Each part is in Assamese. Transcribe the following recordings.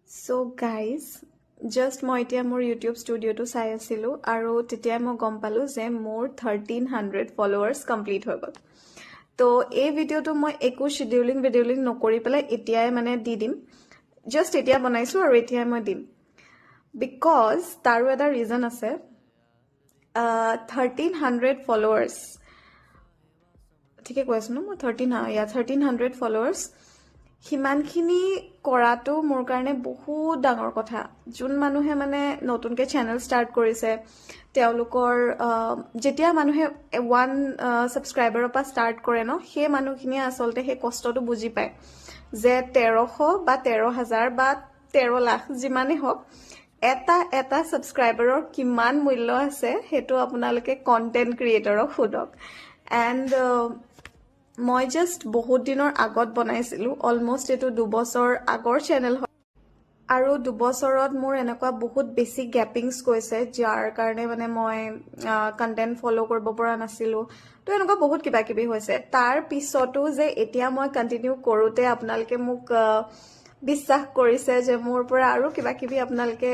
চ' গাইজ, জাষ্ট মই এতিয়া মোৰ ইউটিউব ষ্টুডিঅ'টো চাই আছিলোঁ আৰু তেতিয়াই মই গম পালোঁ যে মোৰ 1300 ফলোৱাৰ্ছ কমপ্লিট হৈ গ'ল। তো এই ভিডিঅ'টো মই একো শ্বেডিউলিং ভিডিউলিং নকৰি পেলাই এতিয়াই মানে দি দিম। জাষ্ট এতিয়া বনাইছোঁ আৰু এতিয়াই মই দিম, because তাৰো এটা ৰিজন আছে। 1300 ফলোৱাৰ্ছ, ঠিকে কৈ আছোঁ ন মই? থাৰ্টিন, ইয়া, 1300 ফলোৱাৰ্ছ, সিমানখিনি কৰাটো মোৰ কাৰণে বহুত ডাঙৰ কথা। যোন মানুহে মানে নতুনকৈ চেনেল ষ্টাৰ্ট কৰিছে, তেওঁলোকৰ যেতিয়া মানুহে ওৱান ছাবস্ক্ৰাইবাৰৰ পৰা ষ্টাৰ্ট কৰে ন, সেই মানুহখিনিয়ে আচলতে সেই কষ্টটো বুজি পায় যে 1300 বা 13,000 বা 13 লাখ যিমানেই হওক, এটা এটা ছাবস্ক্ৰাইবাৰৰ কিমান মূল্য আছে, সেইটো আপোনালোকে কণ্টেণ্ট ক্ৰিয়েটৰক সোধক। এণ্ড মই জাষ্ট বহুত দিনৰ আগত বনাইছিলোঁ, অলমষ্ট এইটো 2 বছৰ আগৰ চেনেল হয় আৰু 2 বছৰত মোৰ এনেকুৱা বহুত বেছি গেপিংছ গৈছে, যাৰ কাৰণে মানে মই কণ্টেণ্ট ফ'ল' কৰিব পৰা নাছিলোঁ। তো এনেকুৱা বহুত কিবা কিবি হৈছে। তাৰ পিছতো যে এতিয়া মই কণ্টিনিউ কৰোঁতে আপোনালোকে মোক বিশ্বাস কৰিছে যে মোৰ পৰা আৰু কিবা কিবি আপোনালোকে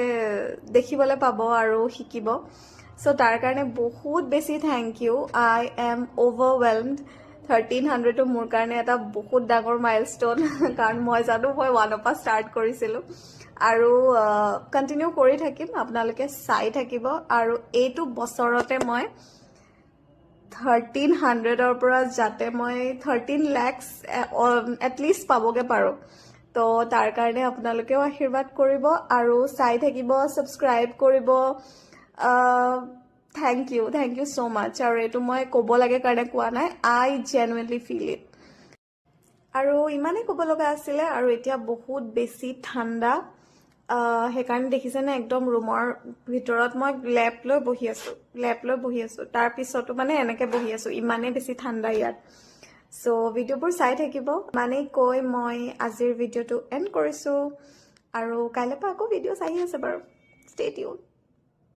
দেখিবলৈ পাব আৰু শিকিব, চ' তাৰ কাৰণে বহুত বেছি thank you. I am overwhelmed. 1300টো মোৰ কাৰণে এটা বহুত ডাঙৰ মাইলষ্ট'ন, কাৰণ মই জানো মই ওৱানৰ পৰা ষ্টাৰ্ট কৰিছিলোঁ আৰু কণ্টিনিউ কৰি থাকিম। আপোনালোকে চাই থাকিব। আৰু এইটো বছৰতে মই 1300ৰ পৰা যাতে মই 13 লেক্স এটলিষ্ট পাবগৈ পাৰোঁ, তো তাৰ কাৰণে আপোনালোকেও আশীৰ্বাদ কৰিব আৰু চাই থাকিব, ছাবস্ক্ৰাইব কৰিব। Thank you, thank you so much. আৰু এইটো মই ক'ব লাগে কাৰণে কোৱা নাই, I genuinely feel it. আৰু ইমানেই ক'ব লগা আছিলে। আৰু এতিয়া বহুত বেছি ঠাণ্ডা, সেইকাৰণে দেখিছেনে একদম ৰুমৰ ভিতৰত মই লেপ লৈ বহি আছোঁ, লেপ লৈ বহি আছোঁ, তাৰপিছতো মানে এনেকৈ বহি আছোঁ, ইমানেই বেছি ঠাণ্ডা ইয়াত। চ' ভিডিঅ'বোৰ চাই থাকিব। মানে কৈ মই আজিৰ ভিডিঅ'টো এণ্ড কৰিছোঁ আৰু কাইলৈৰ পৰা আকৌ ভিডিঅ' আহি আছে বাৰু। Stay tuned.